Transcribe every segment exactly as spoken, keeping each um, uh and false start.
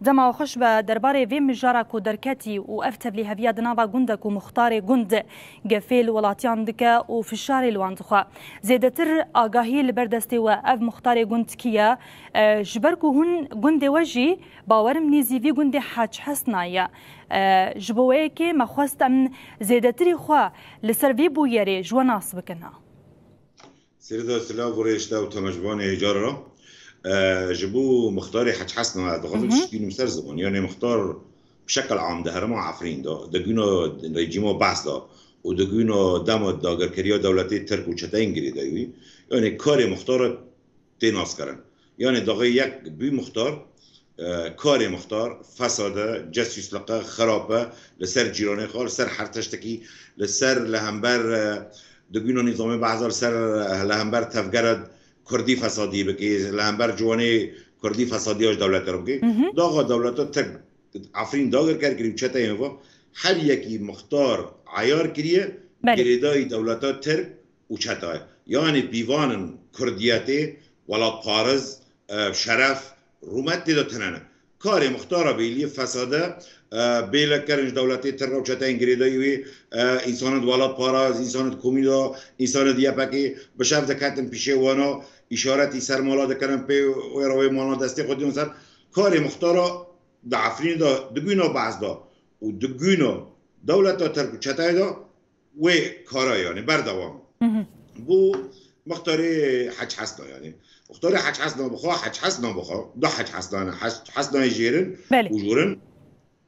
Dema we xweş be, derbarê vê mijara ku derketî û ev tevlîheviya di nava gundek û muxtarê gund gefê li welatiyan dike û fişarê li wan dixwe. Zêdetir agahî li ber destê we ev muxtarê gund kî ye? E, ji ber ku hûn gundê we jî, bawerim nêzî vî gundê Hec Hesna ye. E, ji bo wê yekê me xwest em zêdetirî xwe li ser vî bûyerê ji we nas bikin. Sêrida silav û rêşta û temaşvanê hêjar re. E, ji bo mixtarê Hec Hesna ez dixwazim Hı hı. tiştî bînim ser ziman. Yanê mixtar bi şekil am di herêma Efrîn de, di guna rejîma Baas de û di guna dema dagirkeriya dewletê Tirk û çeteyên girêdayî wî, yanê karê mixtara tê naskirin. Yanê daxê yek bî mixtar, e, karê mixtar fesad e, cesûsliq e, xirab e, li ser cîranê xwe, li ser her tiştekî, li ser li hember, e, di guna nîzamê Baas de, li ser, e, li hember tevgera kurdî fesadî bikî, li hember ciwanê kurdî fesadiya ji dewletê re bikî. Hı hı. Daxa dewleta Tirk Efrîn dagirker kirî û çeteyên ve her yekî mixtar eyar kiriye, Belê. girêdayî dewleta Tirk û çetayê. Yanî pîvanên kurdiyetê, welatpariz, e, şeref, rûmet tê de tune ne. Karê mixtara bêliyê fesade, e, bêle kirin ji dewletê Tirk û çeteyên girêdayî wê, e, însanên welatpariz, însanên komî de, însanên Y P G, bi şev diketin pîşê wana, îşaretî ser mala dikirin, pê wê re wê mala destê xwe diyon ser. Karê mixtara di Efrînê de, di guna Baas de û di guna dewleta Tirk û çetayê de wê kara, yanî berdewam. Hı hı. Bû mixtarê Hec Hesna, yanî. Mixtarê Hec Hesna bixwe, Hec Hesna bixwe, du Hec Hesna ne, Hec Hesnayê jêrin Belê. û jûrin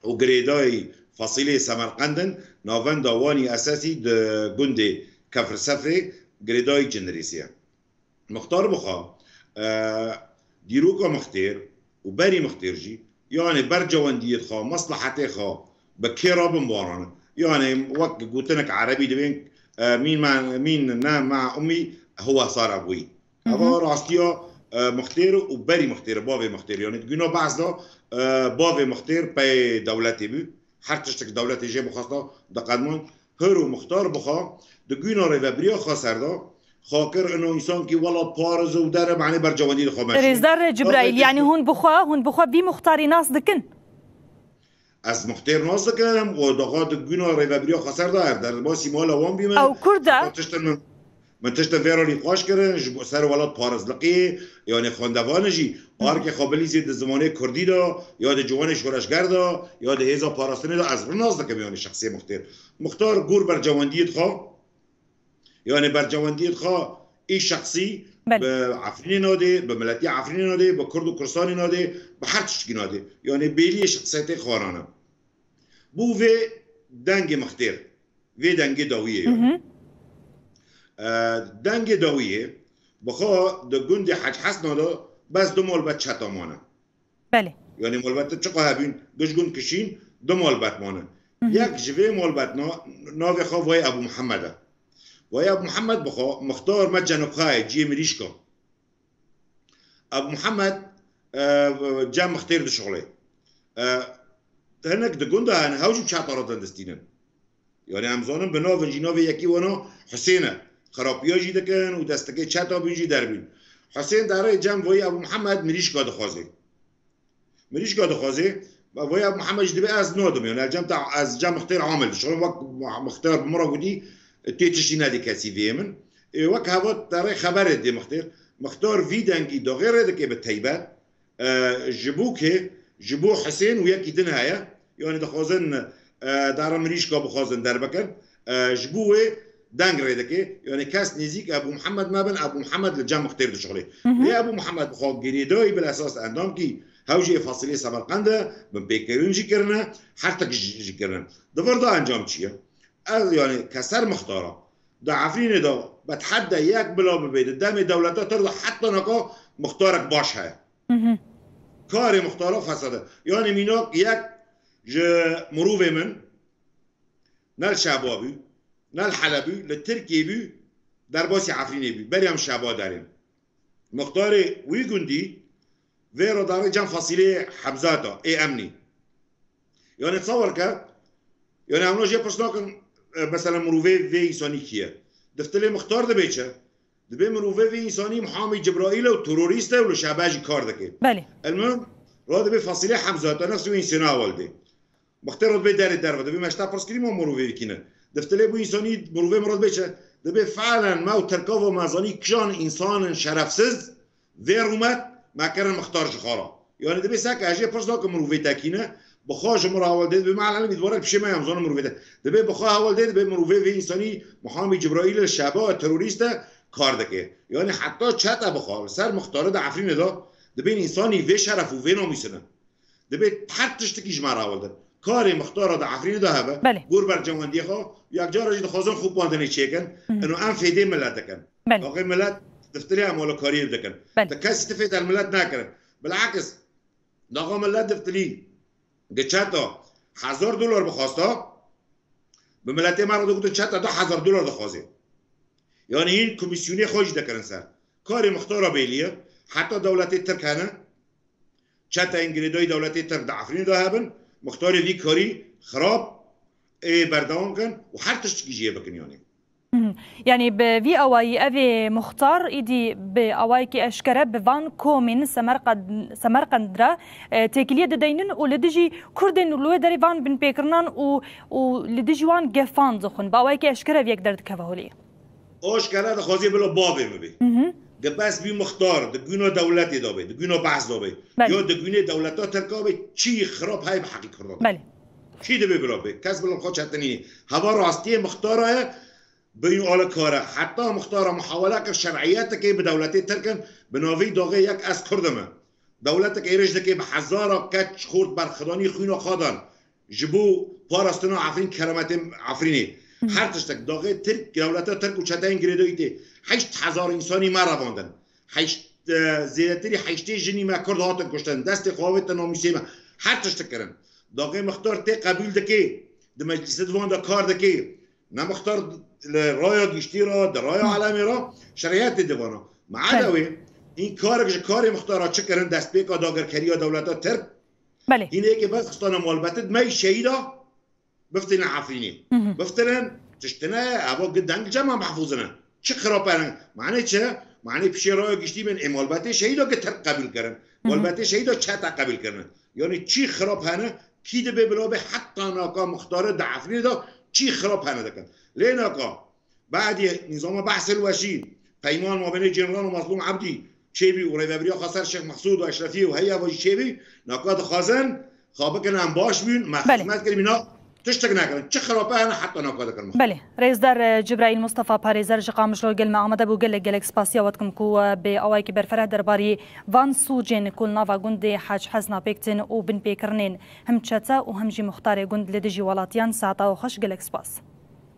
û girêdayî Fasîlê Semerqend in, navenda wanî esasî di gundê Kefr Sefrê girêdayî Cindirêsê ye. Mixtar bixwe, e, dîroka mixtêr û berî mixtêr jî, yanê bercewendiyê xwe, meslehetê xwe bi kê re bin baran. Yanê wek gotinek erebî dibên, e, mîn ma, mîn ne ma umî huwe sar ebûyî. Hı hı. Eva rastiya, e, mixtêr û berî mixtêr, bavê mixtêr. Yanê di guna Baas de, e, bavê mixtêr pey dewletê bû. Her tiştek dewletê jê bixwesta diqedman. Hir û mixtar bixwe di guna rêvebiriya xwe ser de xwe kir, ino însan kî welatpariz û dere, manê bercewendî dixwe meşî. Rêzdar Cibraîl, yanî hûn bixwe, hûn bixwe vî mixtarî nas dikin? Ez mixtêr nas dikim û daxa di guna rêvebiriya xwe ser de her derbasî mala wan bîme. Ew Kurd e? Heta tiştin min Min tiştên vê re nîqaş kirin, ji bo ser welatparizliqê, yanê xwendevanê jî, Hı hı. arkê xwe bilîzê di zimanê kurdî de, ya di ciwanê şoreşger de, ya di hêza parastinê de, ez vê nas dikim, yanê şexsê mixtêr. Mixtar gor bercewendiyê dixwe, yanê bercewendiyê dixwe, ê şexsî Belê. bi Efrînê nadê, bi miletî Efrînê nadê, bi Kurd û Kurdistanê nadê, bi her tiştkî nadê. Yanê bêliyê şexsiyetê xwarane. Bû vê dengê mixtêr. Vê dengê dawiyê Hı yanî. hı. E, dengê dawiyê, bi xwe di gundê Hec Hesna de bes du malbet çeta mane. Belê. Yanî malbet çiqa hebîn, giş gund kişîn, du malbet mane. Hı hı. Yek ji vê malbetna, navê xwe Vayê Ebû Mihemed e. Vayê Ebû Mihemed bi xwe mixtar me Cenubxayê, ciyê mirîşka. Ebû Mihemed, e, cem mixtêr dişuxulê. E, hinek di gunda hene, hew jî bi çeta re dindistînin. Yanî em zanin bi navin jî, navê yekî wana Husên e. Xerapiya jî dikin û destekê çeta bûn jî derbîn. Husên derê cem voyî Ebû Mihemed mirîşka dixwazê. Mirîşka dixwazê, voyî Ebû Mihemed jî dibê ez nadim, yanî ez cem te, ez cem mixtêr amil dişuxulim, wek mixtêr bi min re gotî, tê tiştî nedê kesî vê min. Ê, wek heva derê xeberê dê mixtêr. Mixtar vî dengî daxê rê dike bi teybet. E, ji bo kê? Ji bo Hisên û yekî din heye. Yanî dixwazin, e, dara mirîşka bixwazin derbikin. E, ji bo wê deng rê dike. Yanî kes nêzîk Ebû Mihemed mebin, Ebû Mihemed li cem mixtêr dişuxulê. Hı hı. Lê Ebû Mihemed bi xwe girêdayî bil esas endam kî hew jî ê Fasîlê Semerqend e, binpêkirin jî kirine, her tik jî, jî kirine. Di vir de encam çi ye? Ez, yanî, keser mixtara. Di Efrînê de bi tehedde yek bila bibe, di demê dewleta Tirk de heta naka mixtarek baş heye. Hı hı. Karê mixtara fesad e. Yanî mînak yek ji mirovê min, ne li Şeba bû, ne li Heleb bû, li Tirkiyê bû, derbasî Efrînê bû. Berî em Şeba derên. Mixtarê wî gundî vê re darê cem Fasîlê Hebzata, ê emnî. Yanî tsawar ke, yanî em jê pirs nakin, e, mesela mirovê vê însanî kî ye? Diftilê mixtar dibê çi? Dibê mirovê vê însanî muhamî Cibraîl e û terorîst e û li Şebe jî kar dike. Belê. Elmim, Ra dibê Fasîlê Hemza, te nefsî wê însana ewil dê. Mixtê ra dibê derê derve, dibê me ji te pirs kirî ma mirovê kî ne. Diftilê bû însanî mirovê min ra dibê çi? Dibê fe'len me û Tirka va me zanî kijan însan in şerefsiz, vê rûmet me kirin mixtar ji xwe ra. Yanî dibê seke ez jê pirs nakim mirovê te kî ne, bi xwe ji min re ewil dê, dibê me elem îdware pişê me em zanin mirovê te. Dibê bi xwe ewil dê, dibê mirovê vê însanî Muhamî Cibraîl e, şeba terorîst e, kar dike. Yanî heta çete bi xwe li ser mixtare di Efrînê de dibên însanî vê şeref û vê namûsine. Dibê her tiştekî ji me re ewil de. Karê mixtara di Efrînê de hebe, Belê. gor bercewendiyê xwe, yekcara jî dixwazin xwe bandinê çêkin, Hı hı. ino em fêdê millet dikin. Belê. Daxê millet diftilê em alîkariyê dikin. Belê. Di kesî ti fêd el millet nekirin. Bilakis, daxa millet diftilî, di çeta hezar dolar bixwasta, bi miletê me re digotin çeta du hezar dolar dixwazê. Yanî hîn komîsyonê xwe jî dikirin ser. Karê mixtara bêlî ye, heta dewletê Tirk hene, çeteyên girêdayî dewletê Tirk di Efrînê de hebin, mixtarê vî karî xirab ê berdewam kin û her tiştekî jî yê bikin yanî. Mhm. Yanî bi vî awayî evê muxtar îdî bi awayekî eşkere bi van komên Semerqand-, Semerqand re, e, têkiliyê dideynin û li dijî Kurdên li wê derê van binpêkirinan û, û li dijî wan gefan dixwin. Bi awayekî eşkere ev yek derdikeve holê. Aşkere dixwazê bila bavê min bê. Mhm. Di bes vî muxtar, di guna dewletê de bê, di guna behs de bê. Belê. Ya di gunê dewleta Tirka bê, çî xirab heye bi heqî Kurdan. Belê. Çî dibê bila bê. Kes bila xwe çetinî. Heva rastiyê muxtara ye, bîn alîkare. Heta muxtara muhawele kir şer'iyetekê bi dewletê Tirk in, bi navî daxê yek ez Kurd im. Dewletek êrîş dike bi hezara keç xort berxidanî xwîna xwe dan. Ji bo parastina Efrîn, kerametê Efrînê. Hı. Her tiştek daxê Tirk, dewleta Tirk û çeteyên girêdayî tê heşt hezar însanî me revandin. Heşt, e, zêdetirî heştê jinî me Kurd hatin kuştin. Destê xwe avêtin namûsê me. Her tiştek kirin. Daxê mixtar tê qebûl dike. Di meclîsê di van de kar dike. Ne mixtar li raya giştî re, di raya Hı. alemê re, şeriyetê di vana. Belê. Me'eda wê, hîn karek ji karê mixtara çi kirin, destpêka dagirkeriya dewleta Tirk, Belê. Hîn êkê berxistana malbetê di me şehîda bifitîne Efrînê. Hı hı. Bifitinin, tiştine, eva gi deng cema mehfûzine. Çi xirab herin? Mane çi? Mane pişê raya giştî bên ê malbetê şehîda gi Tirk qebûl kirin. Hı hı. Malbetê şehîda çete qebûl kirine. Yanî çi xirab hene? Kî dibe bila be heta naka muxtare di Efrînê de çi xirab hene dikin. Lê naka, Badî nîzama behsê li weşî, peyman mabênê Cînran û Mezlûm Ebdî çêbî û rêvebiriya xweser Şêx Mexsûd û Eşrefiyê û heya ve jî çêbî, naka dixwazin, xwe bikin em baş bûn, me Belê. xizmet kirî, mîna tiştek nekirin. Çi xirape hene heta naka dikin. Belê. Rêzdar, e, Cibraîl Mustafa Parêzer ji Qamişlo gel me amade bû. Gelek, gelek spasiya we dikim ku, e, bi awayekî berfireh derbarî van sûcên ku li nava gundê Hec Hezna pêk tên û binpêkirinên him çete û him jî muxtarê gund li dijî welatiyan. Saeta we xweş, gelek spas.